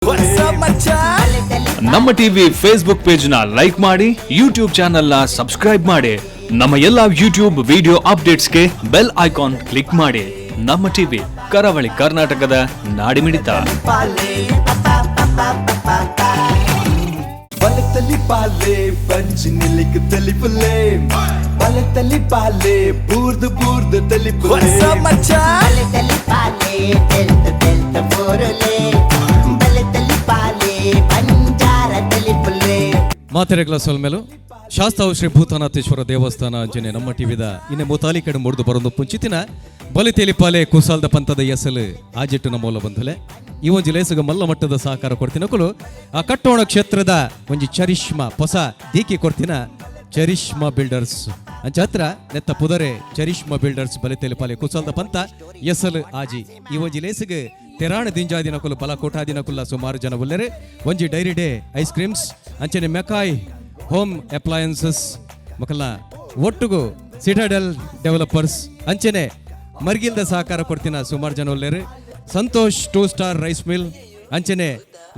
What's up, ಮಚ್ಚಾ? ನಮ್ಮ TV Facebook page ನ ಲೈಕ್ ಮಾಡಿ, ಯೂಟ್ಯೂಬ್ ಚಾನೆಲ್ ನ ಸಬ್ಸ್ಕ್ರೈಬ್ ಮಾಡಿ, ನಮ್ಮ ಎಲ್ಲಾ ಯೂಟ್ಯೂಬ್ ವಿಡಿಯೋ ಅಪ್ಡೇಟ್ಸ್ಗೆ ಬೆಲ್ ಐಕಾನ್ ಕ್ಲಿಕ್ ಮಾಡಿ. ನಮ್ಮ ಟಿವಿ, ಕರಾವಳಿ ಕರ್ನಾಟಕದ ನಾಡಿಮಿಡಿತ. ಬಲತಲಿ ಪಾಲೆ ಪಂಚಿ ನಿಲಿಕ್ ತಲಿಪುಲೆ, ಬಲತಲಿ ಪಾಲೆ ಬೂರ್ದು ಬೂರ್ದು ತಲಿಪುಲೆ. What's up, ಮಚ್ಚಾ? ಬಲೆ ಪಾಲೆ ತೆಲ್ತ ತೆಲ್ತ ಬೋರಲೆ, ಬಲೆ ತಲಿ ಪಾಲೆ ಬಂಜಾರ ತಲಿಪುಲೆ. ಮಾತೆರೆಗ್ಲ ಸೊಲ್ಮೆಲು. ಶಾಸ್ತಾವು ಶ್ರೀ ಭೂತನಾಥೇಶ್ವರ ದೇವಸ್ಥಾನ ಅಂಚನೆ ನಮ್ಮ ಟಿವಿದ ಇನ್ನೆ ಮುತಾಲಿ ಕಡೆ ಮುರಿದು ಬರೊಂದು ಪುಂಚಿತಿನ ಬಲಿ ತೇಲಿಪಾಲೆ ಕುಸಾಲ್ದ ಪಂಥದ ಎಸಲು ಆಜಿಟ್ಟು ನಮ್ಮೂಲ ಬಂಧುಲೆ, ಈ ಒಂಜಿ ಲೇಸುಗ ಮಲ್ಲ ಮಟ್ಟದ ಸಹಕಾರ ಕೊಡ್ತಿನಕುಲು ಆ ಕಟ್ಟೋಣ ಕ್ಷೇತ್ರದ ಒಂಜಿ ಚರಿಷ್ಮಾ ಹೊಸ ದೀಕಿ ಕೊಡ್ತಿನ ಚರಿಷ್ಮಾ ಬಿಲ್ಡರ್ಸ್ ಅಂಚ ಹತ್ರ ನೆತ್ತ ಪುದರೆ ಚರಿಷ್ಮಾ ಬಿಲ್ಡರ್ಸ್, ಬಲಿ ತೇಲಿಪಾಲೆ ಕುಸಾಲ್ದ ಪಂಥ ಎಸಲು ಆಜಿ. ಈ ಒಂಜಿ ಲೇಸುಗೆ ತೆರಾಣ ದಿಂಜಾದಿನಕುಲು ಬಲ ಕೋಟಾದಿನಕುಲ್ಲ ಸುಮಾರು ಜನ ಉಲ್ಲೆರೆ. ಒಂಜಿ ಡೈರಿ ಡೇ ಐಸ್ ಕ್ರೀಮ್ಸ್ ಅಂಚನೆ ಮೆಕಾಯ್ ಹೋಮ್ ಅಪ್ಲಯನ್ಸಸ್ ಮಕ್ಕಳ ಒಟ್ಟುಗು ಸಿಟಾಡೆಲ್ ಡೆವಲಪರ್ಸ್ ಅಂಚನೆ ಮರ್ಗಿಲ್ದ ಸಹಕಾರ ಕೊಡ್ತಿನ ಸುಮಾರು ಜನ ಉಲ್ಲೆರು. Santosh two star rice mill ಅಂಚನೆ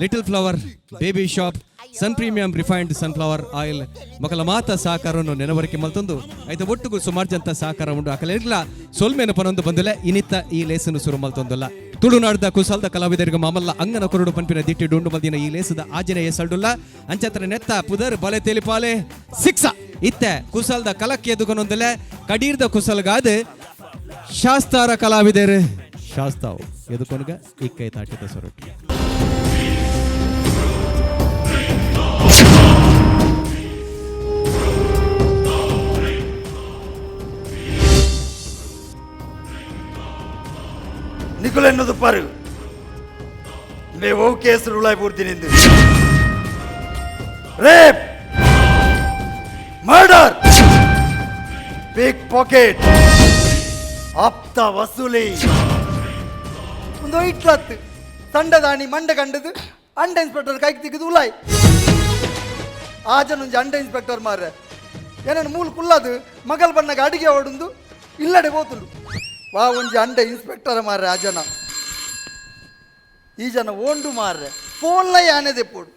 little flower baby shop, sun premium refined sunflower oil ಮಕ್ಕಳ ಮಾತ ಸಹಕಾರವನ್ನು ನೆನವರಿಕೆ ಮಲ್ತೊಂದು ಐತ ಒಟ್ಟುಗು ಸುಮಾರು ಜನ ಸಹಕಾರ ಉಂಡು. ಅಕಲೆರ್ಲ ಸೊಲ್ಮೇನ ಪನೊಂದು ಬಂದಿಲ್ಲ. ಇನಿತ್ತ ಈ ಲೇಸನ್ನು ಸುರು ಮಲ್ತೊಂದಲ್ಲ. ತುಳುನಾಡ್ದ ಕುಸಾಲ್ದ ಕಲಾವಿದರಿಗೆ ಮಾಮಲ್ಲ ಅಂಗನ ಕೊರಡು ಪನ್ಪಿನ ದಿಟ್ಟಿ ಡುಂಡು ಮಲ್ದಿನ ಈ ಲೇಸದ ಆಜನೆ ಎಸಲ್ಡುಲ್ಲ. ಅಂಚತ್ರ ನೆತ್ತ ಪುದರ್ ಬಲೆ ತೇಲಿಪಾಲೆ ಸಿಕ್ಸ. ಇತ್ತೆ ಕುಸಲ್ದ ಕಲಕ್ಕೆ ಎದುಕೊನೊಂದಲೆ ಕಡೀರ್ದ ಕುಸಲ್ಗಾದ ಶಾಸ್ತಾರ ಕಲಾವಿದರು ಶಾಸ್ತಾವ್ ಎದುಕೊನಗ ಇಕ್ಕೈ ತಾಟಿದ ಸೊರಟಿ. ನಿಕುಲ್ ಎನ್ನದು ಪಾರು ಮೇವು ಕೇಸ್ ರೂಳಾಯ್ ಪೂರ್ತಿ. ರೇಪ್, ಮರ್ಡರ್, ಪಿಕ್ ಪಾಕೆಟ್, ಆಪ್ತ ವಸೂಲಿ. ಒಂದು ಇಟ್ಲತ್ತು ತಂಡದಾಣಿ ಮಂಡೆ ಕಂಡದು ಅಂಡ ಇನ್ಸ್ಪೆಕ್ಟರ್ ಕೈಗೆ ತಿಕ್ಕಿದು ಉಲಾಯ್. ಆಜನೊಂಜಿ ಅಂಡ ಇನ್ಸ್ಪೆಕ್ಟರ್ ಮಾರ್ರೆ, ಏನನ್ನು ಮೂಲು ಕುಲ್ಲದು ಮಗಲ್ ಬಣ್ಣಗ ಅಡಿಗೆ ಓಡುಂದು ಇಲ್ಲಡೆ ಪೋತುಂಡು. ವಾ ಒಂಜಿ ಅಂಡ ಇನ್ಸ್ಪೆಕ್ಟರ್ ಮಾರ್ರೆ ಆ ಜನ. ಈ ಜನ ಓಂಡು ಮಾರ್ರೆ, ಫೋನ್ಲ ಯಾನೆ ದೆಪ್ಪೋಡು.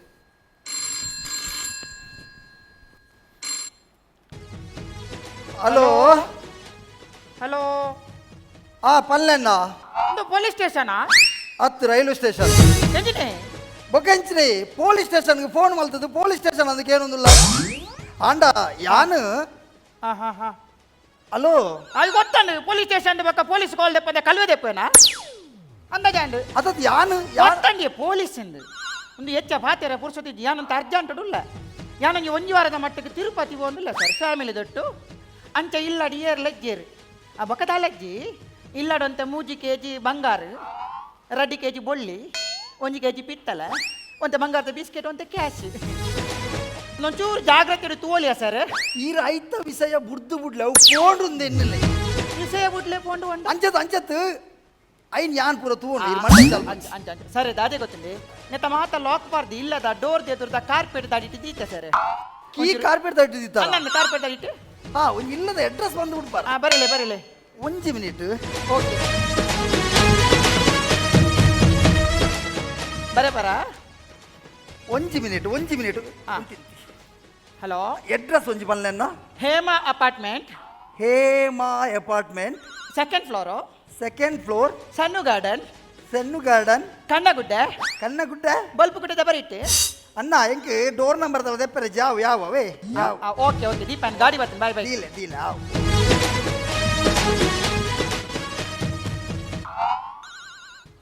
ಹಲೋ. ಹಲೋ. ಆ ಪಲ್ಲೆಣ್ಣ. ಒಂದು ಪೊಲೀಸ್ ಸ್ಟೇಷನಾ? ಹತ್ತು ರೈಲ್ವೆ ಸ್ಟೇಷನ್. ಎಂಜಿನಿ? ಬೊಕ್ಕಂಚಿನಿ ಪೊಲೀಸ್ ಸ್ಟೇಷನ್ಗೆ ಫೋನ್ ಮಲ್ತದ್ದು, ಪೊಲೀಸ್ ಸ್ಟೇಷನ್ ಅದಕ್ಕೆ ಏನೊಂದಿಲ್ಲ ಆಂಡ ಯಾನು. ಹಾ ಹಾ ಹಾ. ಹಲೋ. ಅದು ಗೊತ್ತಂಡು, ಪೊಲೀಸ್ ಸ್ಟೇಷನ್ ಬಕ್ಕ ಪೊಲೀಸ್ ಕಾಲ್ ದೆಪ್ಪದೆ ಕಲ್ವೆ ದೆಪ್ಪೇನಾ ಅಂದಾಜಾಂಡು. ಅದದ್ ಯಾನು ಯಾನ್? ಗೊತ್ತಂಡಿ ಪೊಲೀಸ್ ಇಂದು ಒಂದು ಹೆಚ್ಚ ಪಾತೆರ ಪುರುಷತಿದ್ದು ಯಾನಂತ ಅರ್ಜೆಂಟ್ ಉಲ್ಲ. ಯಾನೊಂಜಿ ಒಂಜಿ ವಾರದ ಮಟ್ಟಕ್ಕೆ ತಿರುಪತಿ ಹೋಗಿಲ್ಲ ಸರ್, ಫ್ಯಾಮಿಲಿ ದೊಟ್ಟು ಅಂಚ ಇಲ್ಲಡಿ ಏರ್ ಲಜ್ಜೇರು ಆ ಬೊಕ್ಕದ ಲಜ್ಜಿ ಇಲ್ಲಡಂತ 3 ಕೆ ಜಿ ಬಂಗಾರ, 2 ಕೆ ಜಿ ಬೊಳ್ಳಿ, 1 ಕೆ ಜಿ ಪಿತ್ತಲ, ಒಂತೆ ಬಂಗಾರದ ಬಿಸ್ಕೆಟ್, ಒಂತೆ ಕ್ಯಾಶ್. ಒಂಚೂರು ಜಾಗ್ರತೆ ತೋಲಿಯ ಸರ್. ಈ ರೈತ ವಿಷಯ ಬುಡ್ದು ಬುಡ್ಲೆ, ಅವು ಫೋನ್ ಉಂದು ಎನ್ನಿಲ್ಲ. ವಿಷಯ ಬುಡ್ಲೆ ಪೋಂಡು ಉಂಡು. ಅಂಚತ್ ಅಂಚತ್ ಐನ್ ಯಾನ್ ಪೂರ ತೂವೊಂಡು ಇರ್ ಮಂಡೆ ಚಲ್. ಅಂಚ ಅಂಚ ಅಂಚ ಸರ್, ದಾದೆ ಗೊತ್ತುಂಡಿ, ನೆತ್ತ ಮಾತ ಲಾಕ್ ಬಾರ್ದು ಇಲ್ಲದ ಡೋರ್ ಎದುರ್ದ ಕಾರ್ಪೆಟ್ ದಾಡಿಟ್ಟು ದೀತ ಸರ್. ಕೀ ಕಾರ್ಪೆಟ್ ತಟ್ಟಿದಿತ್ತ? ನನ್ನ ಕಾರ್ಪೆಟ್ ದಾಡಿಟ್ಟು. ಹಾ, ಒಂಜಿ ಇಲ್ಲದ ಅಡ್ರೆಸ್ ಬಂದು ಬಿಡ್ಪಾರ. ಆ, ಬರಲೆ ಬರಲೆ. ಒಂಜಿ ಮಿನಿಟ್. ಓಕೆ, ಬರ ಬರ. ಒಂಜಿ ಮಿನಿಟ್, ಒಂಜಿ ಮಿನಿಟ್. ಹಾ. ಹಲೋ. ಅಡ್ರೆಸ್ ಒಂಜಿ ಪನ್ಲೆನ್ನ. Hema apartment. Hema apartment. Second floor. Second floor. ಸಣ್ಣು ಗಾರ್ಡನ್. ಸೆನ್ನು ಗಾರ್ಡನ್. ಕಣ್ಣಗುಡ್ಡೆ. ಕನ್ನಗುಡ್ಡೆ. ಬಲ್ಪು ಗುಡ್ಡದ ಬರಿಟ್ಟು. ಅಣ್ಣ, ಎಂಕ್ ಡೋರ್ ನಂಬರ್ ದೆಪ್ಪರೆ ಜಾವ್ ಯಾವವೇ ಯಾವ. ಓಕೆ ಓಕೆ ದೀಪನ್ ಗಾಡಿ ಬರ್ತೀನಿ, ಬಾಯ್ ಬಾಯ್. ದೀಲೆ ದೀಲೆ ಆವ್.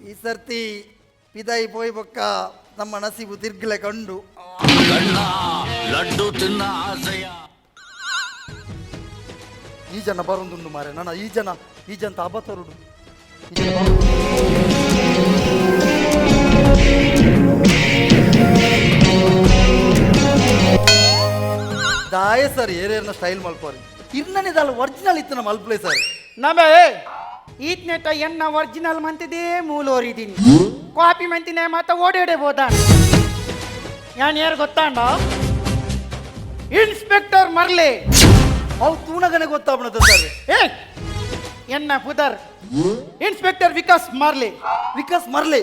ಈ ಸರ್ತಿ ಪಿದಾಯಿ ಪೋಯ್ ಬೊಕ್ಕ ನಮ್ಮ ನಸೀಬು ತಿರ್ಗಲೆ ಕಂಡು. ಲಡ್ಡು ತಿನ್ನ ಆಸೆಯ ಈ ಜನ ಬರೋದುಂಡು ಮಾರೆ ನನ್ನ. ಈ ಜನ ಈ ಜನ ಅಬತರುಡು, ಈ ಜನ ಬರೋದುಂಡು. ದಾಯ ಸರ್, ಏರೇರ್ನ ಸ್ಟೈಲ್ ಮಲ್ಪೋರಿ ಇರ್ನನೆ ದಾಲ ಒರಿಜಿನಲ್ ಇತ್ತು ನಮ್ಮ ಮಲ್ಪ್ಲೆ ಸರ್. ನಮೇ ಈತ್ನೆಟ ಎನ್ನ ಒರಿಜಿನಲ್ ಮಂತಿದೇ ಮೂಲೋರಿದ್ದೀನಿ, ಕಾಪಿ ಮಂತಿನೇ ಮಾತ ಓಡೇಡೆ ಬೋದ. ಯಾನ್ ಯಾರು ಗೊತ್ತಾಂಡ? ಇನ್ಸ್ಪೆಕ್ಟರ್ ಮರ್ಲೆ. ಅವು ತೂಣಗನೆ ಗೊತ್ತಾಪಣದ ಸರ್. ಏ, ಎನ್ನ ಪುದರ್ ಇನ್ಸ್ಪೆಕ್ಟರ್ ವಿಕಾಸ್ ಮಾರ್ಲೆ. ವಿಕಾಸ್ ಮರ್ಲೆ.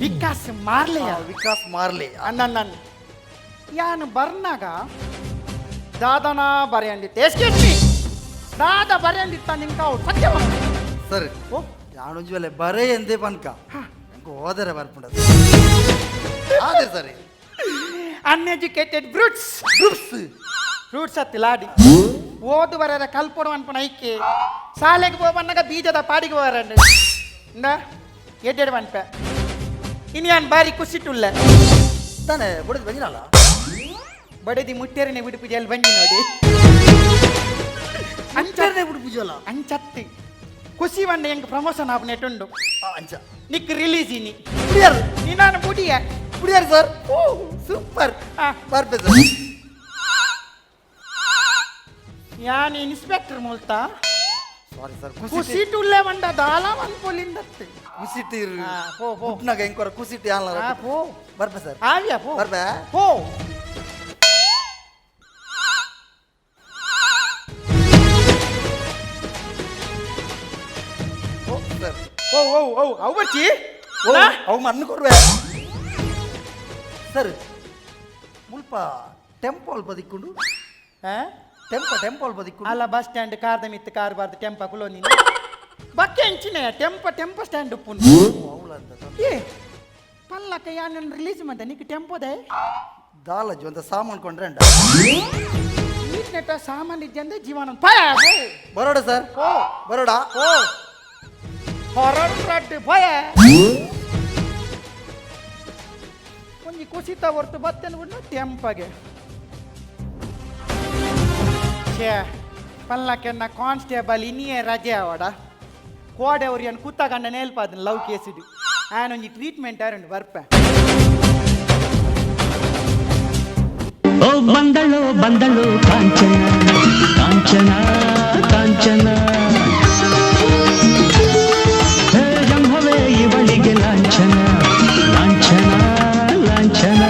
ವಿಕಾಸ್ ಮಾರ್ಲೆಯ ವಿಕಾಸ್ ಮಾರ್ಲೆ. ನನ್ನ ಯಾನು ಬರ್ನಾಗ ದಾದನ ಬರೆಯಂದಿತ್ತು. ಎಕ್ಸ್ಕ್ಯೂಸ್ ಮೀ, ದಾದ ಬರೆಯಂದಿತ್ತ ನಿಮ್ಗೆ ಅವು ಸತ್ಯ. ಸರ್. ಓ. ಯಾನೊಂಜಿ ವೇಳೆ ಬರೇ ಎಂದೇ ಪನ್ಕ ಎಂಕ್ ಓದರೆ ಬರ್ಪುಂಡ ಆದ್ರೆ sir. Uneducated brutes. Groups. Fruits ಅತ್ತಿ ಲಾಡಿ ಓದು ಬರ ಕಲ್ಪೊಡು ಅನ್ಪುನ ಐಕೆ ಶಾಲೆಗೆ ಹೋಗಬನ್ನಾಗ ಬೀಜದ ಪಾಡಿಗೆ ಹೋಗರಂಡು ಇಂದ ಎಡ್ಡೆಡ್ ಪನ್ಪೆ. ಇನ್ಯಾನ್ ಬಾರಿ ಖುಷಿಟುಲ್ಲ. ತಾನೆ ಬುಡದ್ ಬಂದಿನಲ್ಲ. ಬಡದಿ ಮುಟ್ಟೇರನೆ ಬಿಡುಪು ಜಲ್ ಬಂದಿ ನೋಡಿ. ಅಂಚನೆ ಬಿಡು ಪೂಜಲ್ಲ. ಅಂಚತ್ತಿ ಖುಷಿ ಬಂದ ಹೆಂಗ್ ಪ್ರಮೋಷನ್ ಆಪನೆಟುಂಡು. ಅಂಚ. ನಿಕ್ ರಿಲೀಸ್ ಇನಿ. ಬುಡಿಯಾರು. ನಿನ್ನಾನು ಬುಡಿಯ. ಬುಡಿಯಾರು ಸರ್. Oh super. ಬರ್ಪೆ ಸರ್. ಯಾನ್ ಇನ್ಸ್ಪೆಕ್ಟರ್ ಮುಲ್ತಾ. Sorry sir. ಖುಷಿ ಟುಲ್ಲೆ ಬಂಡ ದಾಲ ಪೊಲಿಂದತ್ತೆ. ಕುಸಿಟಿ. ಪೋ ಪೋ. ಪುಟ್ನಾಗ ಎಂಕೊರ ಕುಸಿಟಿ ಆನ್ಲ. ಪೋ. ಬರ್ಪೆ ಸರ್. ಆವ್ಯಾ ಪೋ. ಬರ್ಪೆ. ಪೋ. ಓ ಸರ್. ಓ ಓ ಓ ಅವು ಬರ್ಚಿ. ಓ ಅವು ಮಣ್ಣು ಕೊರ್ವೆ ಸರ್. ಮುಲ್ಪ ಟೆಂಪೋ ಅಲ್ಪ ದಿಕ್ಕೊಂಡು. ಟೆಂಪೋ ಟೆಂಪೋ ಅಲ್ಪ ದಿಕ್ಕೊಂಡು. ಅಲ್ಲ ಬಸ್ ಸ್ಟ್ಯಾಂಡ್ ಕಾರ್ದ ಮಿತ್ತು ಕಾರ್ ಬಾರ್ದು ಟೆಂಪ ಕುಲೋ ನೀನು ಬಕ್ಕೆ ಅಂಚಿನ ಟೆಂಪ ಟೆಂಪೋ ಸ್ಟ್ಯಾಂಡ್ ಉಪ್ಪು. ಏ ಪಲ್ಲಕ್ಕ ಯಾನನ್ ರಿಲೀಸ್ ಮಂತ ನಿಕ್ ಟೆಂಪೋದೆ. ದಾಲಜ್ಜು ಅಂತ ಸಾಮಾನು ಕೊಂಡ್ರೆ ಅಂಡ. ನೀಟ್ ನೆಟ್ಟ ಸಾಮಾನ್ಯ ಇದ್ದಂದೆ ಜೀವನ ಪಾಯ. ಬರೋಡ ಸರ್. ಓ. ಬರೋಡ. ಓ ಹೊರಡ್ ರಡ್ಡು ಭಯ ಒಂಜಿ ಕುಸಿತ ಹೊರ್ತು ಬತ್ತೇನು ಬಿಡ್ನ ಟೆಂಪಗೆ. ಛೇ ಪಲ್ಲಕ್ಕೆನ್ನ ಕಾನ್ಸ್ಟೇಬಲ್ ಇನಿಯೇ ರಜೆ ಅವಡ ಕೋಡೆ ಅವ್ರು ಏನು ಕೂತಗಂಡ ನೇಲ್ಪಾದನ್ ಲವ್ ಕೇಸಿಡು ಆನೊಂಜಿ ಟ್ರೀಟ್ಮೆಂಟ್ ಆರಂಡು ಬರ್ಪೆ. ಓ ಬಂದಳು ಬಂದಳು ಕಾಂಚನ ಕಾಂಚನ ಕಾಂಚನ. ಹೇ ರಂಭವೇ ಇವಳಿಗೆ ಲಾಂಛನ ಲಾಂಛನ ಲಾಂಛನ.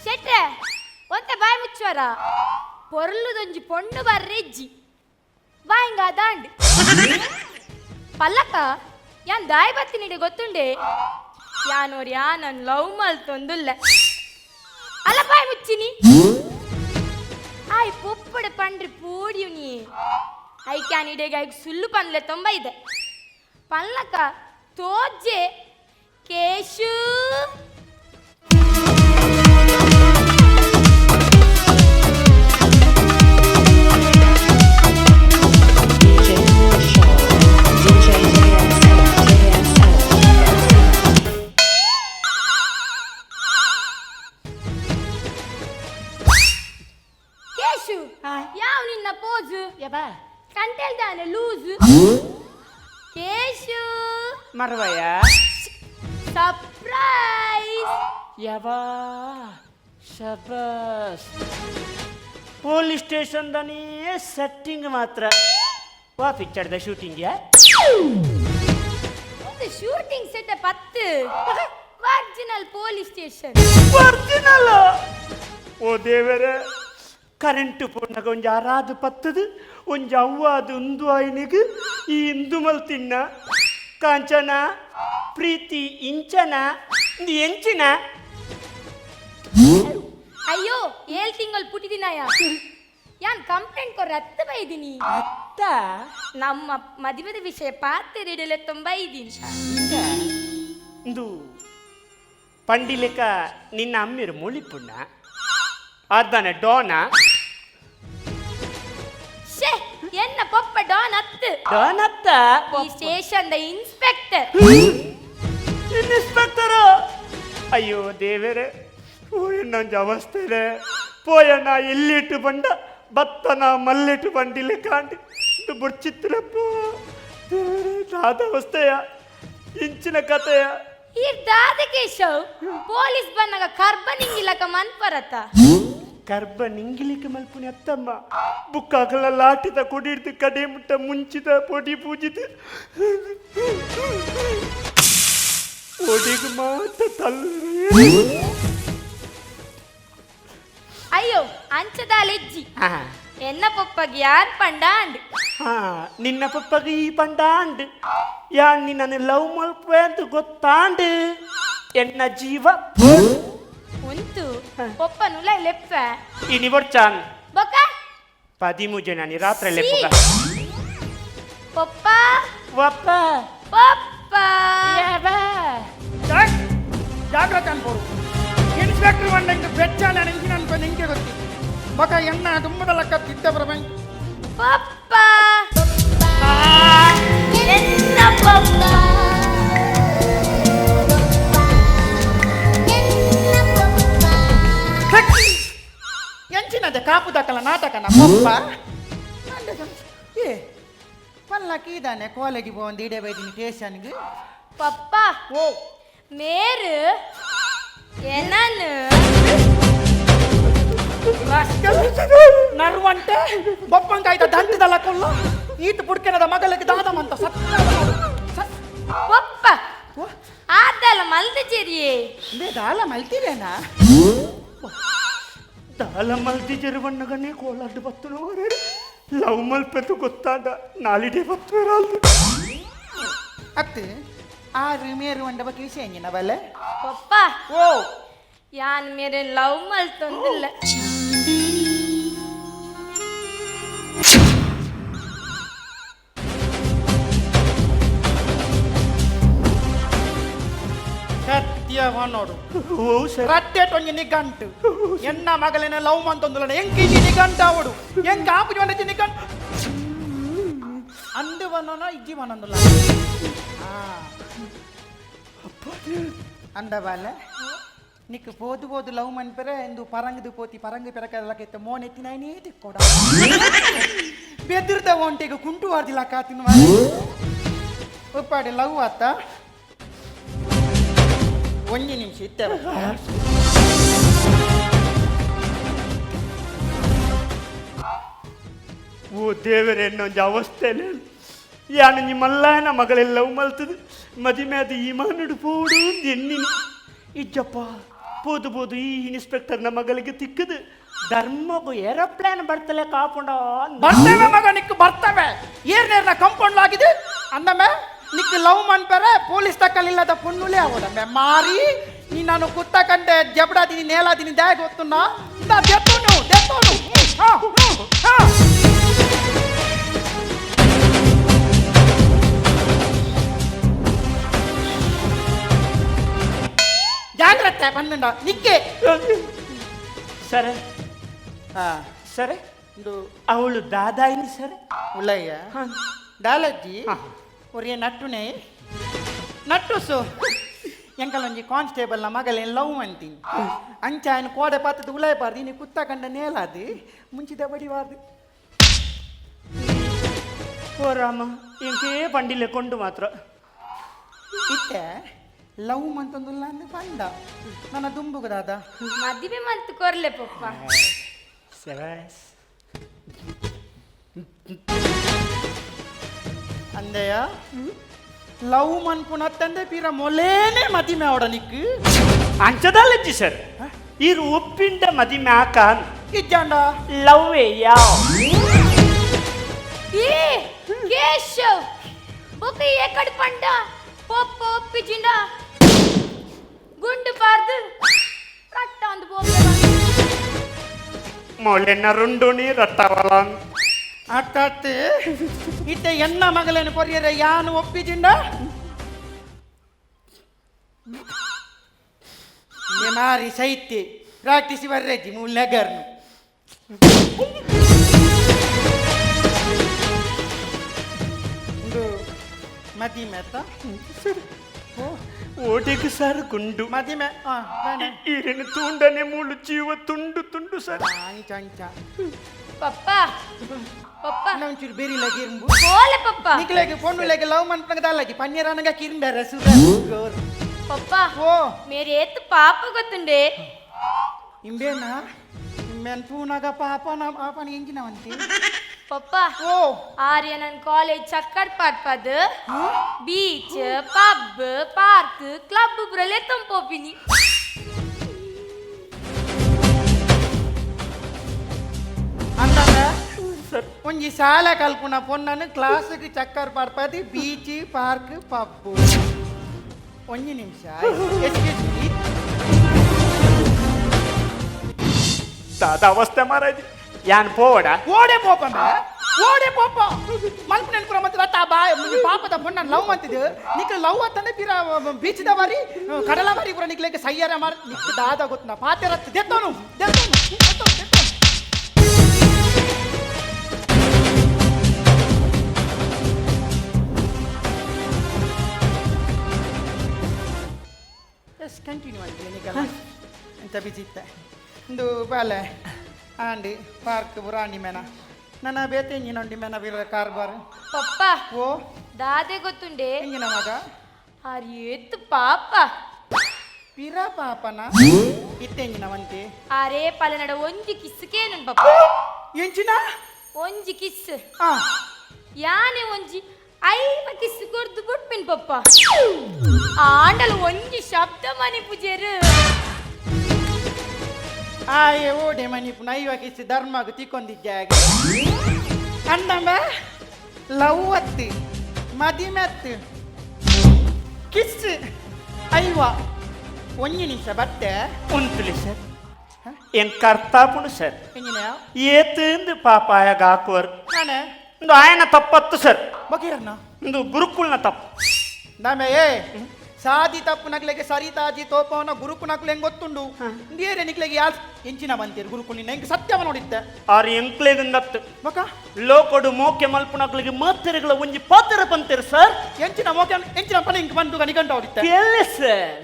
ಶೆಟ್ರೆ ಒಂತೆ ಬಾಯ್ ಮುಚ್ಚುವರ ಪೊರ್ಲುದೊಂಜಿ ಪೊಣ್ಣು ಬರ್ರೆಜ್ಜಿ ಬಾಯಿಂಗ ದಾಂಡ್ ಪಲ್ಲಕ್ಕ ಯಾನ್ ದಾಯ್ ಬತ್ತಿನಿಡೆ ಗೊತ್ತುಂಡೆ ಯಾನೋರ್ ಯಾನನ್ ಲವ್ ಮಲ್ತೊಂದುಲ್ಲ ಅಲ್ಲ ಬಾಯ್ ಮುಚ್ಚಿನಿ ಆಯ್ ಪೊಪ್ಪಡ ಪಂಡ್ರಿ ಪೋಡಿಯು ನೀ ಐಕ್ಯಾನ್ ಇಡೆಗೆ ಐಕ್ ಸುಳ್ಳು ಪನ್ಲೆ ತೊಂಬ ಇದೆ ಪಲ್ಲಕ್ಕ ತೋಜ್ಜೆ ಕೇಶು. DJ Shaw, DJ JSF, JSF. Keshu ಯಾವ ನಿನ್ನ ಪೋಸು ಕಂಟೇಳ್ದಾನೆ ಲೂಸು ಕೇಶು. ಮರ್ವಯ. ಸರ್ಪ್ರೈಸ್. ಯವಾ ಶಬಾಸ್ ಪೊಲೀಸ್ ಸ್ಟೇಷನ್ ದನೇ ಸೆಟ್ಟಿಂಗ್ ಮಾತ್ರ ವಾ ಪಿಕ್ಚರ್ದ ಶೂಟಿಂಗ್ ಯಾ. ಒಂದು ಶೂಟಿಂಗ್ ಸೆಟ್ ಪತ್ತು ಒರಿಜಿನಲ್ ಪೊಲೀಸ್ ಸ್ಟೇಷನ್. ಒರಿಜಿನಲ್. ಓ ದೇವರೇ ಕರೆಂಟ್ ಪೋನಾಗ ಒಂಜಿ ಅರಾದು ಪತ್ತದು ಒಂಜಿ ಅವ್ವಾದು ಉಂದು ಆಯ್ನಿಗ್ ಈ ಇಂದು ತಿನ್ನ ಕಾಂಚನ ಪ್ರೀತಿ ಇಂಚನ ಇಂದು ಎಂಚಿನ. ಅಯ್ಯೋ ಏಳ್ ತಿಂಗಳು ಪುಟ್ಟಿದಿನಾಯ ಯಾನ್ ಕಂಪ್ಲೇಂಟ್ ಕೊರ್ರೆ ಅತ್ತ ಬೈದಿನಿ. ಅತ್ತ. ನಮ್ಮ ಮದುವೆದ ವಿಷಯ ಪಾತ್ರೆ ತುಂಬ ಇದ್ದೀನಿ. ಇಂದು ಪಂಡಿಲೆಕ ನಿನ್ನ ಅಮ್ಮಿರು ಮುಳಿಪುಣ್ಣ ಅರ್ಧನ ಡೋನ. ಶೇ ಎನ್ನ ಪಪ್ಪ ಡಾನ್ ಅತ್ತು. ಡೋನ್ ಅತ್ತ. ಈ ಸ್ಟೇಷನ್ the inspector. Inspector. ಅಯ್ಯೋ ದೇವರೇ ಓ ಇನ್ನೊಂದು ಅವಸ್ಥೆ ಇದೆ ಪೋಯಣ್ಣ ಎಲ್ಲಿಟ್ಟು ಬಂಡ ಬತ್ತನ ಮಲ್ಲಿಟ್ಟು ಬಂಡಿಲೆ ಕಾಂಡಿ ಇದು ಬುಡ್ಚಿತ್ತಲಪ್ಪ ದೇವರೇ ದಾದ ಅವಸ್ಥೆಯ ಇಂಚಿನ ಕಥೆಯ. ಈ ದಾದ ಕೇಶವ್ ಪೊಲೀಸ್ ಬಂದಾಗ ಕರ್ಬ ನಿಂಗಿಲಕ ಮನ್ಪರತ. ಕರ್ಬ ನಿಂಗಿಲಿಕ್ಕೆ ಮಲ್ಪುನಿ ಅತ್ತಮ್ಮ ಬುಕ್ಕಾಕಲ ಲಾಟಿದ ಕೊಡಿಡ್ದು ಕಡೆ ಮುಟ್ಟ ಮುಂಚಿದ ಪೊಡಿ ಪೂಜಿದ ಒಡಿಗೆ ಮಾತ್ರ ತಲ್ಲ. ಅಯ್ಯೋ ಅಂಚದಾಲೆಜ್ಜಿ ಎನ್ನ ಪಪ್ಪಗೆ ಯಾರ್ ಪಂಡ ಅಂಡ್ ಹಾ ನಿನ್ನ ಪಪ್ಪಗೆ ಈ ಪಂಡಾಂಡ್ ಯಾನ್ ನಿನ್ನನ್ನು ಲವ್ ಮಲ್ಪೆ ಅಂತ ಗೊತ್ತಾಂಡ್ ಎನ್ನ ಜೀವ. ಉಂತು ಪೊಪ್ಪ ನುಲ ಲೆಪ್ಪ. ಇನಿ ಬೊಡ್ಚಾನ್. ಬೊಕ 13 ಜನ ರಾತ್ರಿ ಲೆಪ್ಪುಗ. ಪೊಪ್ಪ. ವಪ್ಪ. ಪೊಪ್ಪ. ಜಾಗ್ರತೆ ಅನ್ಬೋದು ಇನ್ಸ್ಪೆಕ್ಟರ್ ಬಂದಂಗೆ ಬೆಚ್ಚ ನಾನು ಇಂಜಿನ ಅನ್ಕೊಂಡು ಹಿಂಗೆ ಗೊತ್ತಿ ಬಕ ಎಣ್ಣ ತುಂಬದ ಲೆಕ್ಕ ತಿದ್ದ ಬರಬಂಕ್. ಪೊಪ್ಪ ಎನ್ನ ಪೊಪ್ಪ. ಎಂಚಿನದೆ ಕಾಪು ದಾಕಲ ನಾಟಕನ ಪೊಪ್ಪ. ಏ ಪಲ್ಲಕ್ಕಿ ಇದ್ದಾನೆ ಕಾಲೇಜಿಗೆ ಒಂದು ಇಡೆ ಬೈದಿನಿ ಸ್ಟೇಷನ್ಗೆ. ಪಪ್ಪ. ಓ. ಮೇರು ಎನ್ನನು ನರ್ವಂಟೆ ಬೊಪ್ಪಂಕಾಯ್ದ ದಂಟದಲ್ಲ ಕೊಲ್ಲ ಈತ ಪುಡ್ಕೆನದ ಮಗಳಿಗೆ ದಾದಮಂತ ಸತ್ತ. ಪೊಪ್ಪ ಆದಲ್ಲ ಮಲ್ದ ಚೆರಿಯೇ. ದಾಲ ಮಲ್ತಿರೇನಾ? ದಾಲ ಮಲ್ತಿ ಬಣ್ಣಗನೇ ಕೋಲಾಟ ಬತ್ತನು ಲವ್ ಮಲ್ಪೆತ್ತು ಗೊತ್ತಾದ ನಾಲಿಡೆ ಬತ್ತು ಇರಲ್ದು. ಅತ್ತೆ ಆರು ಮೇರು వండ ಬಗ್ಗೆ ವಿಷಯ ಎಂಜಿನ ಬಲ್ಲೆ. ಪಪ್ಪ. ಓ. ಯಾನ್ ಮೇರೆ ಲವ್ ಮಲ್ತೊಂದಿಲ್ಲ. ಸತ್ಯವ ನೋಡು. ಓ ಸರ್. ರಟ್ಟೆಟೊಂಜಿ ನಿಗಂಟು ಎನ್ನ ಮಗಳೇನ ಲವ್ ಮಂತೊಂದುಲನ ಎಂಕ್ ಇಜಿ ನಿಗಂಟ ಅವಡು ಎಂಕ್ ಆಪುಜಿ వండచి ನಿಗಂಟು ಅಂದು ಬನ್ನೋನ ಇಜ್ಜಿ ಬನ್ನೊಂದುಲ ಅಂದ ಬಾಲೆ ನಿಕ್ ಪೋದು ಪೋದು ಲವ್ ಮನ್ಪೆರೆ ಎಂದು ಪರಂಗದು ಪೋತಿ ಪರಂಗ ಪೆರಕದಲಕೈತೆ ಮೋನ್ ಎತ್ತಿನ ತಿಕ್ಕೋಡ ಬೆದಿರ್ದ ಒಂಟಿಗೆ ಕುಂಟು ವಾರ್ದಿಲ್ಲ ಕಾತಿನ ಉಪ್ಪಾಡಿ ಲವ್ ಆತ ಒಂಜಿ ನಿಮಿಷ ಇತ್ತೆ. ಓ ದೇವರೇ ಇನ್ನೊಂದು ಅವಸ್ಥೆಲೆ ಯಾನು ನಿಮ್ಮಲ್ಲನ ಮಗಳೆಲ್ಲ ಮಲ್ತದು ಮದಿಮೆ ಅದು ಈ ಮಾನುಡು ಪೋಡು ಎನ್ನಿನಿ ಇಜ್ಜಪ್ಪ ಪೋದು ಪೋದು ಈ ಇನ್ಸ್ಪೆಕ್ಟರ್ನ ಮಗಳಿಗೆ ತಿಕ್ಕದು ಧರ್ಮಗೂ ಏರೋಪ್ಲೇನ್ ಬರ್ತಲೆ ಕಾಪುಂಡ. ಬರ್ತವೆ ಮಗ ನಿಕ್ ಬರ್ತವೆ ಏರ್ ನೇರ್ನ ಕಂಪೌಂಡ್ ಆಗಿದೆ ಅಂದಮೆ ನಿಕ್ ಲವ್ ಮನ್ಪೆರೆ ಪೊಲೀಸ್ ತಕ್ಕಲಿಲ್ಲದ ಪೊನ್ನುಲೇ ಅವಡಮ್ಮೆ ಮಾರಿ ನೀ ನಾನು ಕುತ್ತ ಕಂಡೆ ಜಬಡಾದಿನಿ ನೇಲಾದಿನಿ ದ್ಯಾಗ ಗೊತ್ತುನ್ನ ನಾ ದೆತ್ತೋನು ದೆತ್ತೋನು ಹಾ ಹಾ. ಜಾಗ್ರತೆ ಪನ್ನಂಡ ನಿಕ್ಕೆ. ಸరే. ಹಾ. ಸರೆ. ಇಂದು ಅವಳು ದಾದಾಯಿನಿ ಸರ್. ಉಳ್ಳಯ್ಯ ದಾಲಜ್ಜಿ ಒರಿಯ ನಟ್ಟುನೆ ನಟ್ಟುಸು ಎಂಕಲೊಂಜಿ ಕಾನ್ಸ್ಟೇಬಲ್ನ ಮಗಲೇನು ಲವ್ ಅಂತೀನಿ ಅಂಚ ఆయన ಕೋಡೆ ಪಾತದ ಉಲಾಯ ಪಾರ್ದು ನೀ ಕುತ್ತ ಕಂಡ ನೇಲಾದಿ ಮುಂಚಿದ ಬಡಿವಾರ್ದು. ಓ ರಾಮ ಇಂಕೇ ಬಂಡಿಲೆ ಕೊಂಡು ಮಾತ್ರ. ಇತ್ತೆ ಲವ್ ಮಂತಂದುಲ್ಲ ಅಂದು ಪಂಡ ನನ್ನ ದುಂಬುಗು ದಾದ. ಮದಿಮೆ ಮಲ್ತು ಕೊರ್ಲೆ ಪೊಪ್ಪ. ಸೆವಾಸ್. ಅಂದೆಯ ಲವ್ ಮನ್ಪುನತ್ತಂದೆ ಪೀರ ಮೊಲೇನೆ ಮದಿಮೆ ಅವಡ ನಿಕ್ಕು. ಅಂಚದಾಲಜ್ಜಿ ಸರ್ ಇರು ಒಪ್ಪಿಂಡ ಮದಿಮೆ ಆಕಾನ್. ಇಜ್ಜಾಂಡ. ಲವ್ ಯಾವ್. ಏ ಕೇಶವ್ ಬೊಕ ಏಕಡ್ ಪಂಡ ಪೊಪ್ಪ ಒಪ್ಪಿಜಿಂಡ ಗುಂಡು ಪಾರ್ದು ರಟ್ಟ ಅಂದು ಪೋಪೆ. ಮೊಳೆನ ರುಂಡುನಿ ರಟ್ಟವಲ. ಅತ್ತತ್ತೆ ಇತ್ತೆ ಎನ್ನ ಮಗಳೇನು ಕೊರಿಯರೆ ಯಾನು ಒಪ್ಪಿಜಿಂಡ ಮಾರಿ ಸೈತಿ ಪ್ರಾಕ್ಟೀಸ್ ಬರ್ರೆಜ್ಜಿ ಮುಲ್ಲೆಗರ್ನು. ಇಂದು ಮದಿಮೆ ಅತ್ತ ಓಟೆಗೆ ಸರ್ ಗುಂಡು. ಮದಿಮೆ ಆ ಬೇಡ. ಈರಿನ ತುಂಡನೆ ಮೂಳು ಜೀವ ತುಂಡು ತುಂಡು ಸರ್. ಅಂಚ ಅಂಚ. Papa papa. ಒಂಚೂರು ಬೇರಿಲ್ಲ ಕಿರ್ಂಬು. ಪೋಲೆ ಪಪ್ಪ. ನಿಕ್ಲೆಗೆ ಪೊಣ್ಣುಲೆಗೆ ಲವ್ ಮನ್ಪಂಗ ದಾಲಜಿ ಪನ್ಯರಾನಗ ಕಿರ್ಂಬೆರ ಸುರ ಪಪ್ಪ. ಓ. ಮೇರೆ ಏತ್ ಪಾಪ ಗೊತ್ತುಂಡೆ. ಇಂಬೇನಾ ಇಂಬೇನ್ ತೂನಾಗ ಪಾಪನ ಪಾಪನ ಎಂಜಿನವಂತಿ. ಪಪ್ಪ. ಓ. ಆರ್ಯ ನನ್ ಕಾಲೇಜ್ ಚಕ್ಕರ್ ಪಾಟ್ಪದ್ ಬೀಚ್ ಪಬ್ ಪಾರ್ಕ್ ಕ್ಲಬ್ ಪುರಲೆ ತಂಪೋಪಿನಿ. ಅಂದಂಗ ಸರ್. ಒಂಜಿ ಶಾಲೆ ಕಲ್ಪುನ ಪೊನ್ನನು ಕ್ಲಾಸ್ಗೆ ಚಕ್ಕರ್ ಪಾಡ್ಪದಿ ಬೀಚ್ ಪಾರ್ಕ್ ಪಬ್ಬು. ಒಂಜಿ ನಿಮಿಷ ಎಕ್ಸ್ಕ್ಯೂಸ್ ಮೀ. ದಾದ ಅವಸ್ಥೆ ಮಾರಾಜ್ ಯಾನ್ ಪೋವಡ ಓಡೆ ಪೋಪಂಬ ಓಡೆ ಪೋಪ ಮಲ್ಪು ನೆನ್ಪುರ ಮತ್ತೆ ತಾ ಬಾ ಪಾಪದ ಪೊನ್ನನ್ ಲವ್ ಅಂತಿದ್ದು ನಿಕ್ ಲವ್ ಅಂತಂದ್ರೆ ಪಿರ ಬೀಚ್ದ ಬಾರಿ ಕಡಲ ಬಾರಿ ಪುರ ನಿಕ್ಲೆಗೆ ಸಯ್ಯಾರ ಮಾರ್ ನಿಕ್ ದಾದ ಗೊತ್ತನ ಪಾತೆರತ್ ದೆತ್ತೋನು ದೆತ್ತೋನು ದೆತ್ತೋನು ದೆತ್ತೋನು. ಎಸ್ ಕಂಟಿನ್ಯೂ ಆಗಿದೆ ನಿಕಲ ಎಂತ ಬಿಸಿ ಇತ್ತ ಇಂದು ಬಾಲೆ ಆಂಡಿ ಪಾರ್ಕ್ ಬುರಾಂಡಿ ಮೇನ ನನ್ನ ಬೇತೆ ಇಂಜಿನೊಂಡಿ ಮೇನ ಬೀರ ಕಾರ್ಬಾರ್. ಪಪ್ಪ ಓ ದಾದೆ ಗೊತ್ತುಂಡೆ ಇಂಜಿನ ಮಗ ಆರ್ ಏತ್ ಪಾಪ ಪಿರ ಪಾಪನ ಇತ್ತೆಂಜಿನ ವಂತೆ ಆರೇ ಪಲನಡ ಒಂಜಿ ಕಿಸ್ಸುಕೇನನ್ ಪಪ್ಪ. ಎಂಚಿನ ಒಂಜಿ ಕಿಸ್ ಆ ಯಾನೆ ಒಂಜಿ ಐವ ಕಿಸ್ ಕೊರ್ದು ಬುಟ್ಪಿನ್ ಪಪ್ಪ. ಆಂಡಲ ಒಂಜಿ ಶಬ್ದ ಮನಿ ಪೂಜೆರು ಆಯೆ ಓಡೆ ಮನಿ ಐವ ಕಿಸ್ ಧರ್ಮಗು ತಿಕ್ಕೊಂದಿದ್ದಾಗೆ ಅಂದಂಬ ಲವ್ ಅತ್ತು ಮದಿಮೆತ್ತು ಕಿಸ್ ಐವ ಒಂಜಿ ನಿಮಿಷ ಬತ್ತೆ ಉಂತುಲಿ ಸರ್ ಏನ್ ಕರ್ತಾಪುಣು ಸರ್ ಎಂಜಿನ ಏತಂದು ಪಾಪ ಆಯಾಗ ಹಾಕುವರು ನಾನೇ ಇಂದು ಆಯನ ತಪ್ಪತ್ತು ಸರ್ ಬಕೀರನ್ನ ಇಂದು ಗುರುಕುಲ್ನ ತಪ್ಪು ನಾಮೆ ಏ ಸಾದಿ ತಪ್ಪು ನಕ್ಲೆಗೆ ಸರಿತಾಜಿ ತೋಪವನ ಗುರುಕು ನಕ್ಲೆ ಹೆಂಗ್ ಗೊತ್ತುಂಡು ಇಂದೇರೆ ನಿಕ್ಲೆಗೆ ಯಾಲ್ ಎಂಚಿನ ಬಂತೀರಿ ಗುರುಕುಲ್ ನಿನ್ನ ಹೆಂಗ್ ಸತ್ಯವ ನೋಡಿತ್ತೆ ಆರು ಎಂಕ್ಲೇಗಂದತ್ತು ಬಕ ಲೋಕೊಡು ಮೋಕೆ ಮಲ್ಪುನಕ್ಲಿಗೆ ಮಾತೆರೆಗಳ ಒಂಜಿ ಪಾತೆರ ಪಂತೇರು ಸರ್ ಎಂಚಿನ ಮೋಕೆ ಎಂಚಿನ ಪಣ ಇಂಕ್ ಬಂದು ನಿಗಂಟ ಹೊಡಿತ್ತೆ ಕೇಳಿ ಸರ್.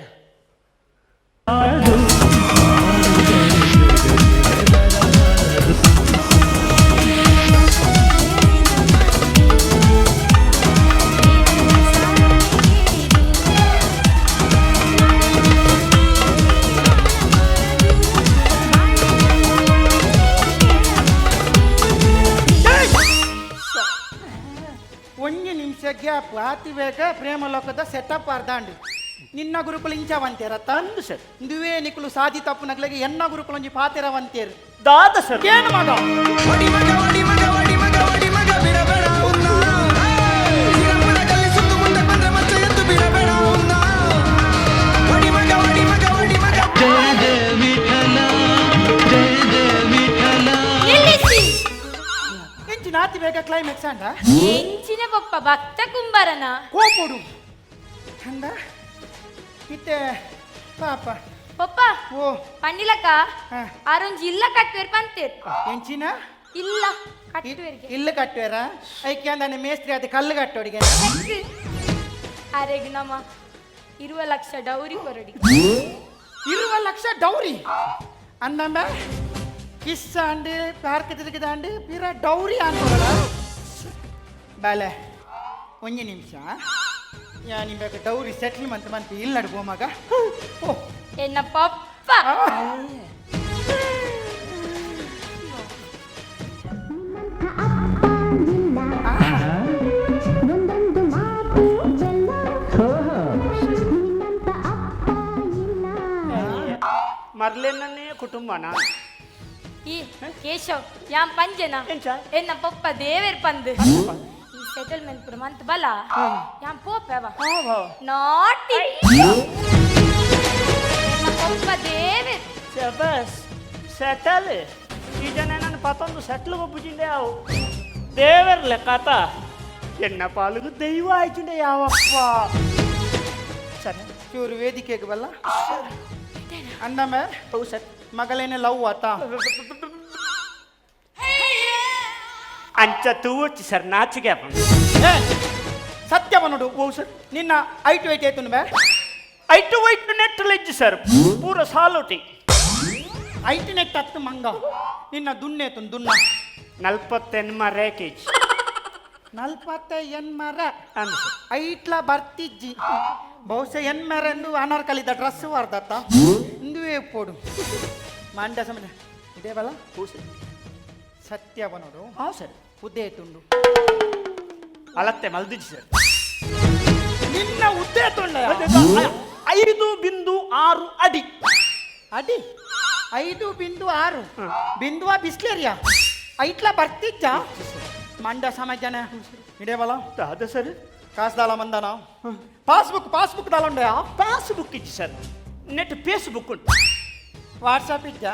ಒಂಜಿ ನಿಮಿಷ ಗ್ಯಾಪ್ ಆತಿ ಬೇಗ ಪ್ರೇಮ ಲೋಕದ ಸೆಟಪ್ ಅರ್ಧಾಂಡು ನಿನ್ನ ಗುರುಕುಲು ಇಂಚವಂತೇರ ತಂದು ಸರ್ ಇಂದುವೇ ನಿಕುಲು ಸಾದಿ ತಪ್ಪು ನಗ್ಲೆಗೆ ಎನ್ನ ಗುರುಕುಲು ಒಂಜಿ ಪಾತೆರವಂತೇರು ದಾದ ಸರ್ ಏನು ಮಗ ನಿಲ್ಲಿಸಿ ಎಂಚಿನ ಆತಿ ಬೇಗ ಕ್ಲೈಮ್ಯಾಕ್ಸ್ ಅಂಡ ಎಂಚಿನ ಪಪ್ಪ ಭಕ್ತ ಕುಂಬಾರನ ಕೋಪುಡು ಅಂದ ಇತ್ತೆ ಪಾಪ ಪಪ್ಪ ಓ ಪಂಡಿಲಕ್ಕ ಹಾ. ಆರೊಂಜಿ ಇಲ್ಲ ಕಟ್ಟುವೇರ್ ಪಂತೇರ್ ಎಂಚಿನ ಇಲ್ಲ ಕಟ್ಟುವೇರ್ಗೆ ಇಲ್ಲ ಕಟ್ಟುವೇರ ಐಕೆ ಅಂದಾನೆ ಮೇಸ್ತ್ರಿ ಅದು ಕಲ್ಲು ಕಟ್ಟೋಡಿಗೆ ಅರೆಗ್ ನಮ್ಮ 20 ಲಕ್ಷ ಡೌರಿ ಕೊರಡಿ. 20 ಲಕ್ಷ ಡೌರಿ ಅಂದಂಬ ಕಿಸ್ ಆಂಡ್ ಪಾರ್ಕ್ ತಿರುಗಿದಾಂಡ್ ಪಿರ ಡೌರಿ ಅನ್ಕೊಳ ಬಾಲೆ ಒಂಜಿ ನಿಮಿಷ ಯಾ ನಿಂಬೇಕು ಡೌರಿ ಸೆಟ್ಲ್ಮೆಂಟ್ ಮಂತ್ ಇಲ್ಲಡ್ ಮಗ ಓ ಎನ್ನ ಪಪ್ಪ ಮರ್ಲೆನನ್ನೇ ಕುಟುಂಬನ ಈ ಕೇಶವ್ ಯಾನ್ ಪಂಜನ ಎಂಚ? ಎನ್ನ ಪಪ್ಪ ದೇವೇರ್ ಪಂದ್ ಈ ಸೆಟಲ್ಮೆಂಟ್ ಪೂರ ಮಂತ್ ಬಲ ಯಾನ್ ಪೋಪೆವ ನಾಟಿ ಎನ್ನ ಪಪ್ಪ ದೇವೇರ್ ಶಬಾಸ್ ಸೆಟಲ್ ಈ ಜನ ನನ್ನ ಪತೊಂದು ಸೆಟ್ಲ್ ಒಬ್ಬುಜಿಂಡೆ ಅವು ದೇವರ್ಲೆ ಕಥ ಎನ್ನ ಪಾಲಿಗೆ ದೈವ ಆಯ್ತುಂಡೆ ಯಾವಪ್ಪ ಸರಿ ಚೂರು ವೇದಿಕೆಗೆ ಬಲ್ಲ ಅಂದಮ್ಮ ಹೌದು ಸರ್ ಮಗಳೇನೆ ಲವ್ ಆತ ಅಂಚ ತೂವಚ್ಚಿ ಸರ್ ನಾಚಿಕೆ ಏ ಸತ್ಯವ ನೋಡು ಓ ಸರ್ ನಿನ್ನ ಐಟು ಐಟ್ ಆಯ್ತು ಬೇ ಐಟು ವೈಟ್ ನೆಟ್ ಲೆಜ್ಜಿ ಸರ್ ಪೂರ ಸಾಲೋಟಿ ಐಟು ನೆಟ್ ಹತ್ತು ಮಂಗ ನಿನ್ನ ದುನ್ನೇತು ದುನ್ನ ನಲ್ವತ್ತೆನ್ಮ ರೇಕೇಜ್ ನಲ್ವತ್ತ ಎನ್ಮರ ಅಂದ ಸರ್ ಐಟ್ಲ ಬರ್ತಿಜ್ಜಿ ಬಹುಶಃ ಎನ್ಮರ ಎಂದು ಅನಾರ್ಕಲಿದ ಡ್ರೆಸ್ ವರ್ದತ್ತ ಇಂದುವೇ ಪೋಡು ಮಂಡ ಸಮಯ ಇದೇ ಬಲ್ಲ ಹ್ಞೂ ಸರ್ ಸತ್ಯವ ನೋಡು ಹಾಂ ಸರ್ ಉದ್ದೇ ತುಂಡು ಅಲತ್ತೆ ಮಲ್ದಿಜ್ಜಿ ಸರ್ ನಿನ್ನ ಉದ್ದೇ ತುಂಡ 5.6 ಅಡಿ ಅಡಿ 5.6 ಬಿಂದುವ ಬಿಸ್ಲೇರಿಯಾ ಐಟ್ಲ ಬರ್ತಿಜ್ಜ ಮಂಡ ಸಮಾಜನ ಇಡೇವಲ್ಲ. ದಾದ ಸರ್? ಕಾಸ್ದಾಲ ಮಂದನ ಪಾಸ್ಬುಕ್, ಪಾಸ್ಬುಕ್ ದಾಲ ಉಂಡಯಾ? ಪಾಸ್ಬುಕ್ ಇಜ್ಜಿ sir, net Facebook ಉಂಟು. ವಾಟ್ಸಪ್ ಇಜ್ಜ?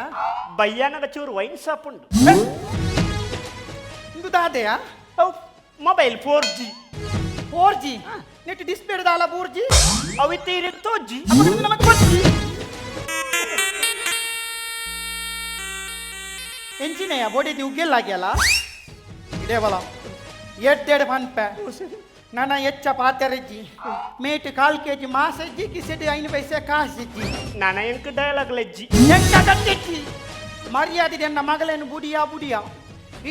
ಬಯ್ಯಾನಗ ಚೂರು ವೈನ್ ಶಾಪ್ ಉಂಟು. ಇಂದು ದಾದೆಯಾ? ಅವು mobile 4G. 4G net display ದಾಲ 4G? ಅವು ತೀರಿ ತೋಜಿ. ನಮಗೆ ಗೊತ್ತಿ ಎಂಚಿನೆಯ ಬೋಡಿದಿ ಉಗ್ಗೆಲ್ಲಾಗ್ಯಲ್ಲ. ಇಡೇವಲ್ಲ, ಎಡ್ಡೆಡ್ ಪನ್ಪೆ ನನ್ನ ಹೆಚ್ಚ ಪಾತೆರಜ್ಜಿ. ಮೇಟ್ ಕಾಲ್ ಕೆಜಿ ಮಾಸಜ್ಜಿ, ಕಿಸೆಡ್ 5 ಪೈಸೆ ಕಾಸಿಜ್ಜಿ. ನಾನ ಎಂಕ್ ಡೈಲಾಗ್ ಲಜ್ಜಿ. ಎಂಕ ಮರ್ಯಾದೆ ಎನ್ನ ಮಗಳೇನು ಬುಡಿಯಾ ಬುಡಿಯಾ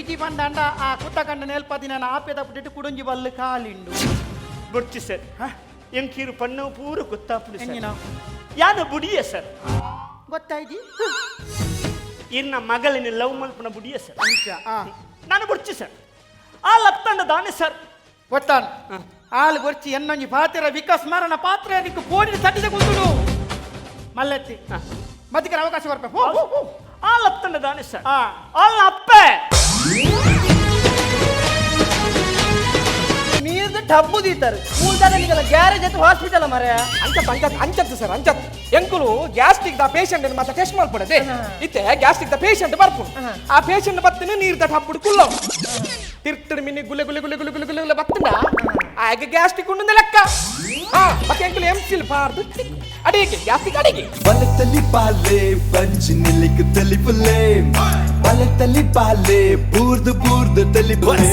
ಇಜಿ ಬಂದಂಡ ಆ ಕುತ್ತಕಂಡ ನೆಲ್ಪದಿ ನನ್ನ ಆಪೆದ ಪುಟ್ಟಿಟ್ಟು ಕುಡುಂಜಿ ಬಲ್ಲು ಕಾಲಿಂಡು. ಬುಡ್ಚಿ ಸರ್, ಎಂಕೀರು ಪಣ್ಣು ಪೂರ ಗೊತ್ತಾಪುಡು ಸರ್. ಎಂಜಿನ? ಯಾನ ಬುಡಿಯ ಸರ್. ಗೊತ್ತಾಯ್ತಿ. ಇನ್ನ ಮಗಳಿನ ಲವ್ ಮಲ್ಪನ ಬುಡಿಯ ಸರ್. ಅಂಚ ಆ ನಾನು ಬುಡ್ಚಿ ಸರ್, ಆ ಲತ್ತಂಡ ದಾನೆ ಸರ್. ಗೊತ್ತಾನ್ ಆಳು ಗೊರ್ಚಿ ಎನ್ನೊಂಜಿ ಪಾತ್ರ ವಿಕಾಸ್ ಮಾರನ ಪಾತ್ರ ಅದಕ್ಕೆ ಪೋಡಿ ತಟ್ಟಿದ ಕುಂತುಡು ಮಲ್ಲತ್ತಿ ಮತ್ತಿಕರ ಅವಕಾಶ ಬರ್ಪೆ. ಹೋ ಹೋ, ಹೋ. ಆ ಲತ್ತಂಡ ದಾನೆ ಸರ್. ಆ. ಅಲ್ಲ ಅಪ್ಪೆ. ನೀರ್ದು ಡಬ್ಬು ದೀತಾರೆ ಮೂಲ್ದಾಗ ನಿಗಲ ಗ್ಯಾರೇಜ್ ಅಥವಾ ಹಾಸ್ಪಿಟಲ್ ಮರೆ. ಅಂಚತ್ ಅಂಚತ್ ಅಂಚತ್ತು ಸರ್ ಅಂಚತ್. ಎಂಕುಲು ಗ್ಯಾಸ್ಟ್ರಿಕ್ the patient ಮಾತ್ರ ಟೆಸ್ಟ್ ಮಾಡ್ಕೊಡದೆ ಇತ್ತೆ. Gastric the patient ಬರ್ಪು, ಆ ಪೇಷಂಟ್ ಬತ್ತಿನ ನೀರ್ the ಟಬ್ಬುಡು ಕುಲ್ಲವು ತಿರ್ತಡು ಮಿನಿ ಗುಲೆ ಗುಲೆ ಗುಲೆ ಗುಲೆ ಗುಲೆ ಗುಲೆ ಗುಲೆ ಬತ್ತಂಡ ಆಗ ಗ್ಯಾಸ್ಟ್ರಿಕ್ ಉಂಡು ಲೆಕ್ಕ. ಹಾ ಮತ್ತೆ ಎಂಕುಲು ಎಂಸಿಲ್ ಪಾರ್ದು ಅಡಿಗೆ ಗ್ಯಾಸ್ಟ್ರಿಕ್ ಅಡಿಗೆ. ಬಲತಲಿ ಪಾಲೆ ಪಂಚಿನಿಲಿಕ್ ತಲಿಪುಲೆ, ಬಲತಲಿ ಪಾಲೆ ಬೂರ್ದು ಬೂರ್ದು ತಲಿಪುಲೆ.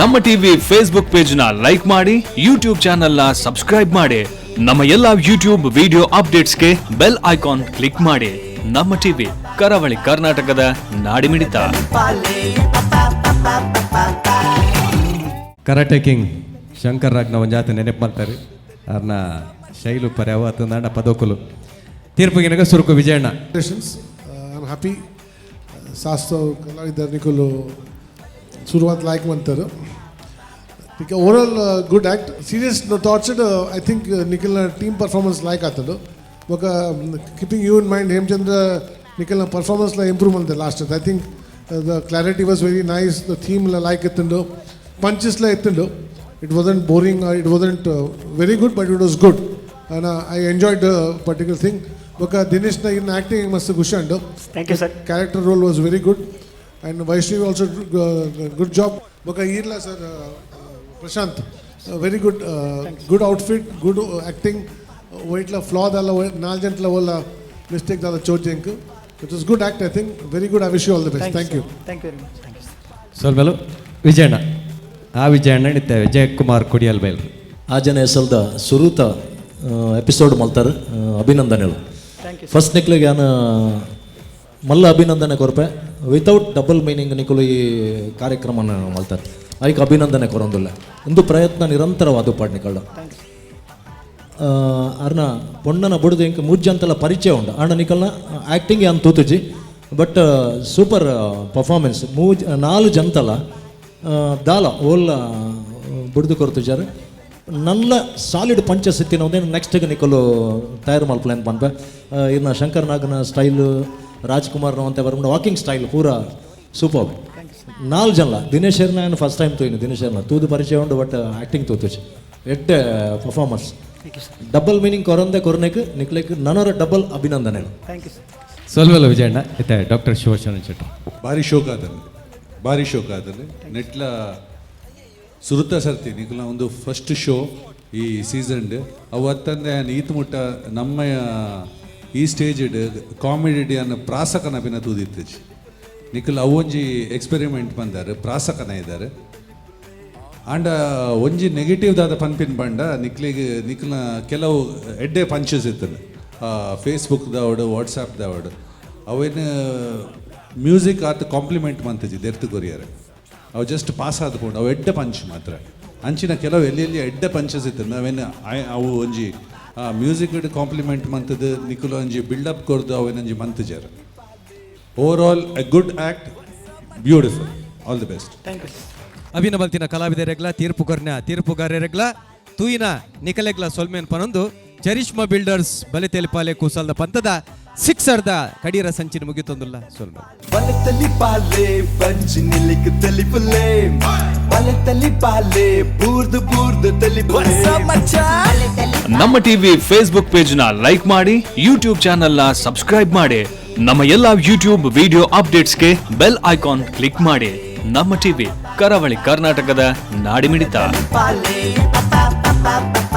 ನಮ್ಮ ಟಿವಿ ಫೇಸ್ಬುಕ್ ಪೇಜ್ ನ ಲೈಕ್ ಮಾಡಿ, ಯೂಟ್ಯೂಬ್ ಚಾನೆಲ್ ನ ಸಬ್ಸ್ಕ್ರೈಬ್ ಮಾಡಿ, ನಮ್ಮ ಎಲ್ಲಾ ಯೂಟ್ಯೂಬ್ ವಿಡಿಯೋ ಅಪ್ಡೇಟ್ಸ್ಗೆ bell icon click ಮಾಡಿ. ನಮ್ಮ ಟಿವಿ, ಕರಾವಳಿ ಕರ್ನಾಟಕದ ನಾಡಿಮಿಡಿತ. ಕರಾಟೆ ಕಿಂಗ್ ಶಂಕರ್ ರಾಗ್ನ ಒಂಜಾತ ನೆನಪು ಮಾಡ್ತಾರೆ. ಅವ್ರನ್ನ ಶೈಲು ಪರ್ಯಾವ ಅತಂದಾಂಡ ಪದೋಕುಲು ತೀರ್ಪುಗಿನಗ ಸುರುಕು ವಿಜಯಣ್ಣ. Congratulations. I'm happy. ಶಾಸ್ತ್ರ ಕಲಾವಿದರು ನಿಕುಲು ಶುರುವಾತ್ ಲೈಕ್ ಮಂತರು. Overall good act, serious thoughts. I think ನಿಖಿಲ್ನ team performance like ಆತದು. ಬೊಕ keeping you in mind Hemachandra, ನಿಖಿಲ್ನ ಪರ್ಫಾರ್ಮೆನ್ಸ್ಲ improve ಮಂತೆ last. I think the clarity was very nice. The theme like ಇತ್ತುಂಡು, ಪಂಚಸ್ಲ ಇತ್ತುಂಡು. It wasn't boring, it wasn't very good, but it was good and I enjoyed particular thing. ಬೊಕ ದಿನೇಶ್ನ ಇನ್ acting ಮಸ್ತ್ ಖುಷಿ ಉಂಡು. Thank you sir. Character role was very good and Vaishnavi also good job. ಬೊಕ ಈರ್ಲ sir Prashanth, very good, good outfit, good acting. ವೈಟ್ಲ ಫ್ಲಾ ದಾಲ ನಾಲ್ ಜಂಟ್ಲ ಓಲ mistake ದಾಲ ಚೋಚೆಂಕ್. It was good act, I think very good. I wish you all the best. Thank you. Thank you very much. Thank you. ಸೊಲ್ಮೆಲು ವಿಜಯಣ್ಣ. ಆ ವಿಜಯಣ್ಣ ಇತ್ತೆ ವಿಜಯಕುಮಾರ್ ಕೊಡಿಯಲ್ ಬೈಲ್ರು. ಆ ಜನ ಎಸಲ್ದ ಸುರೂತ episode ಮಲ್ತಾರ್, ಅಭಿನಂದನೆಗಳು. Thank you. First ನಿಕ್ಲಿಗೆ ಯಾನ ಮಲ್ಲ ಅಭಿನಂದನೆ ಕೊರ್ಪೆ. ವಿತೌಟ್ ಡಬಲ್ ಮೀನಿಂಗ್ ನಿಕುಲು ಈ ಕಾರ್ಯಕ್ರಮನ ಮಲ್ತಾರೆ, ಐಕ್ ಅಭಿನಂದನೆ ಕೊರೊಂದುಲ್ಲ. ಒಂದು ಪ್ರಯತ್ನ ನಿರಂತರವಾದ ಪಾಡ್ ನಿಕಲ್ಡ. ಅರ್ನ ಪೊಣ್ಣನ ಬುಡ್ದು ಇಂಕ್ ಮೂರ್ಜಂತೆಲ್ಲ ಪರಿಚಯ ಉಂಡು. ಆಂಡ ನಿಕಲ್ನ ಆ್ಯಕ್ಟಿಂಗ್ ಯಾನ್ ತೂತುಜಿ, but super performance. ಮೂಜ್ ನಾಲ್ ಜಂತಲ ದಾಲ ಓಲ್ಲ ಬುಡ್ದು ಕೊರ್ತುಜಾರ್. ನಲ್ಲ ಸಾಲಿಡ್ ಪಂಚಸ್ ಇತ್ತಿನ ಒಂದೇನು ನೆಕ್ಸ್ಟ್ಗೆ ನಿಕಲು ತಯಾರು ಮಲ್ಪಲೇನು ಪನ್ಪೆ. ಇನ್ನು ಶಂಕರ್ ನಾಗನ ಸ್ಟೈಲು, ರಾಜ್ಕುಮಾರ್ನ ಅಂತ ಬರ್ಕೊಂಡು ವಾಕಿಂಗ್ ಸ್ಟೈಲ್ ಪೂರ ಸೂಪರ್. ನಾಲ್ ಜನಲ ದಿನೇಶರ್ನ ನಾನು ಫಸ್ಟ್ ಟೈಮ್ ತೂಯಿನಿ. ದಿನೇಶರ್ನ ತೂದು ಪರಿಚಯ ಉಂಡು, ಬಟ್ ಆ್ಯಕ್ಟಿಂಗ್ ತೂತುಜಿ. ಎಡ್ಡೆ performance. Double meaning ಕೊರಂದೆ ಕೊರನೆಕ್ ನಿಕ್ಲೆಕ್ ನನರ ಡಬಲ್ ಅಭಿನಂದನೆ. Thank you sir. ಸೊಲ್ಮೆಲು ವಿಜಯಣ್ಣ. ಇತ್ತೆ ಡಾಕ್ಟರ್ ಶಿವಶರಣ ಶೆಟ್ಟಿ. ಭಾರಿ ಶೋಕ ಆತಂದೆ, ಭಾರಿ ಶೋಕ ಆತಂದೆ. ನೆಟ್ಲ ಸುರುತ ಸರ್ತಿ ನಿಕುಲ್ನ ಒಂದು ಫಸ್ಟ್ ಶೋ ಈ ಸೀಸನ್. ಅವು ಅತ್ತಂದೆ ಈತ್ ಮುಟ್ಟ ನಮ್ಮ ಈ ಸ್ಟೇಜ್ ಕಾಮಿಡಿ ಅನ್ನ ಪ್ರಾಸಕನ ಬಿನ ತೂದಿತ್ತಜಿ. ನಿಕುಲ್ ಅವೊಂಜಿ ಎಕ್ಸ್ಪೆರಿಮೆಂಟ್ ಬಂದಾರೆ, ಪ್ರಾಸಕನ ಇದ್ದಾರೆ. ಆಂಡ ಒಂಜಿ ನೆಗೆಟಿವ್ ದಾದ ಪನ್ಪಿನ ಬಂಡ ನಿಕ್ಲಿಗೆ ನಿಕ್ಲ್ನ ಕೆಲವು ಎಡ್ಡೆ ಪಂಚಸ್ ಇತ್ತದ, ಫೇಸ್ಬುಕ್ ದಾವಡು, ವಾಟ್ಸಾಪ್ ದಾವಡು, ಅವೇನು ಮ್ಯೂಸಿಕ್ ಆತ ಕಾಂಪ್ಲಿಮೆಂಟ್ ಮಂತಜಿ ದೆರ್ತು ಕೊರಿಯರ್. ಅವು ಜಸ್ಟ್ ಪಾಸ್ ಆದ್ಕೊಂಡು ಅವು ಎಡ್ಡೆ ಪಂಚ್ ಮಾತ್ರ. ಅಂಚಿನ ಕೆಲವು ಎಲ್ಲಿ ಎಲ್ಲಿ ಎಡ್ಡೆ ಪಂಚಸ್ ಇತ್ತು, ಅವೇನು ಅವು ಒಂಜಿ ಮ್ಯೂಸಿಕ್ ಕಾಂಪ್ಲಿಮೆಂಟ್ ಮಂತದ್ದು ನಿಕುಲು ಒಂಜಿ ಬಿಲ್ಡಪ್ ಕೊರ್ದು ಅವೇನೊಂಜಿ ಮಂತಜಾರ. Overall a good act, beautiful, all the best. Thank you. ಅಭಿನವಲ್ತಿನ ಕಲಾವಿದರೆಗ್ಲ, ತೀರ್ಪುಗರ್ನ ತೀರ್ಪುಗಾರರೆಗ್ಲ, ತೂಯಿನ ನಿಕಲೆಗ್ಲ ಸೊಲ್ಮೇನ್ ಪನೊಂದು ಚರಿಷ್ಮಾ ಬಿಲ್ಡರ್ಸ್ ಬಲೆತೇಲಿಪಾಲೆ ಕೂಸಲ್ದ ಪಂತದ ಸಿಕ್ಸರ್ದ ಕಡೀರ ಸಂಚಿನ ಮುಗಿತೊಂದುಲ್ಲ ಸೊಲ್ಮೆ. ಬಲತಲಿ ಪಾಲೆ ಬಂಜಿ ನಿಲಿಕ್ ತಲಿಪುಲೆ, ಬಲತಲಿ ಪಾಲೆ ಬೂರ್ದು ಬೂರ್ದು ತಲಿಪುಲೆ. ನಮ್ಮ ಟಿವಿ ಫೇಸ್ಬುಕ್ ಪೇಜ್ ನ ಲೈಕ್ ಮಾಡಿ, ಯೂಟ್ಯೂಬ್ ಚಾನೆಲ್ ನ ಸಬ್ಸ್ಕ್ರೈಬ್ ಮಾಡಿ, ನಮ್ಮ ಎಲ್ಲಾ ಯೂಟ್ಯೂಬ್ ವಿಡಿಯೋ ಅಪ್ಡೇಟ್ಸ್ಗೆ ಬೆಲ್ ಐಕಾನ್ ಕ್ಲಿಕ್ ಮಾಡಿ. ನಮ್ಮ ಟಿವಿ, ಕರಾವಳಿ ಕರ್ನಾಟಕದ ನಾಡಿಮಿಡಿತ. ಪಾಲೆ ಪಾ ಪಾ ಪಾ.